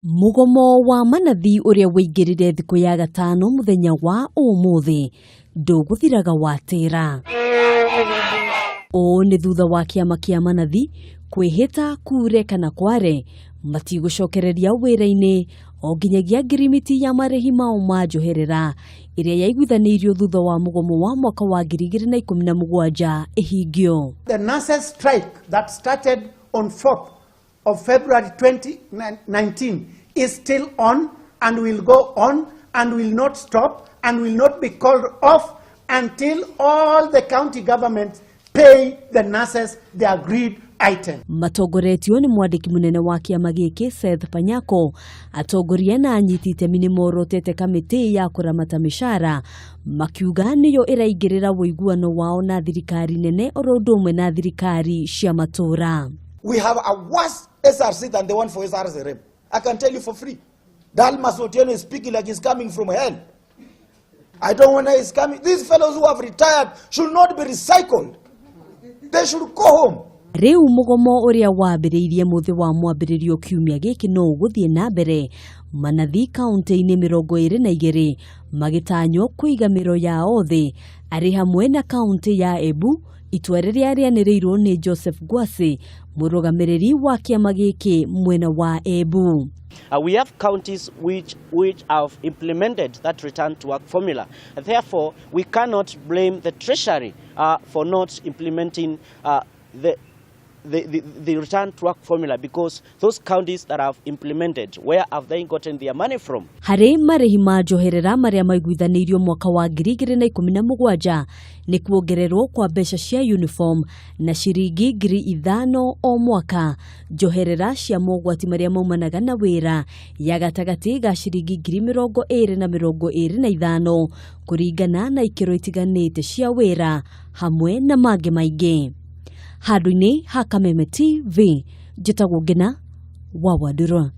Mũgomo wa manathi ũrĩa wĩingĩrire thikũ ya gatano mũthenya wa ũmũthĩ ndũgũthiraga watĩra. Ũũ nĩ thutha wa kĩama kĩa manathi kwĩhĩta kure kana kware matigũcokereria wĩra-inĩ o nginyagia ngirimiti ya marĩhi mao ma njoherera ĩrĩa yaiguithanĩirio thutha wa mũgomo wa mwaka wa 2017 ĩhingio. The nurses strike that started on 4th of February 2019 is still on and will go on and will not stop and will not be called off until all the county governments pay the nurses the agreed item. Matongoretio nĩ mwandĩki mũnene wa kĩama gĩkĩ Seth Panyako, atongoria na anyiti itemi nĩ morotete kamĩtĩ ya kũramata mĩcara makiuga nĩyo ĩraingĩrĩra ũiguano wao na thirikari nene oro ũndũ ũmwe na thirikari cia matũũra. We have a worse SRC than the one for SRSRM. I can tell you for free. Dalmas Otieno is speaking like he's coming from hell. I don't know where he's coming. These fellows who have retired should not be recycled. They should go home. Rĩu mũgomo ũrĩa wambĩrĩirie mũthĩ wa mwambĩrĩrio kiumia gĩkĩ no ũgũthiĩ na mbere manathi kaunti-inĩ 22 magĩtanywo kũiga mĩro yao thĩ arĩ hamwe na kaunti ya Embu, itua rĩrĩa rĩanĩrĩirwo nĩ Joseph Ngwacĩ, mũrũgamĩrĩri wa kĩama gĩkĩ mwena wa Embu. We have counties which have implemented that return to work formula. Therefore, we cannot blame the Treasury for not implementing the return to work formula, because those counties that have implemented, where have they gotten their money from? Harĩ marĩhi ma njoherera marĩa maiguithanĩirio mwaka wa 2017 nĩ kuongererwo kwa mbeca cia uniform na ciringi 5,000 o mwaka, njoherera cia mogwati marĩa maumanaga na wĩra ya gatagatĩ ga ciringi 20,000 na 25 kũringana na ikĩro itiganĩte cia wĩra hamwe na mangĩ maingĩ. Handũ-inĩ ha Kameme TV, njĩtagwo Ngina wa Wandũrũ.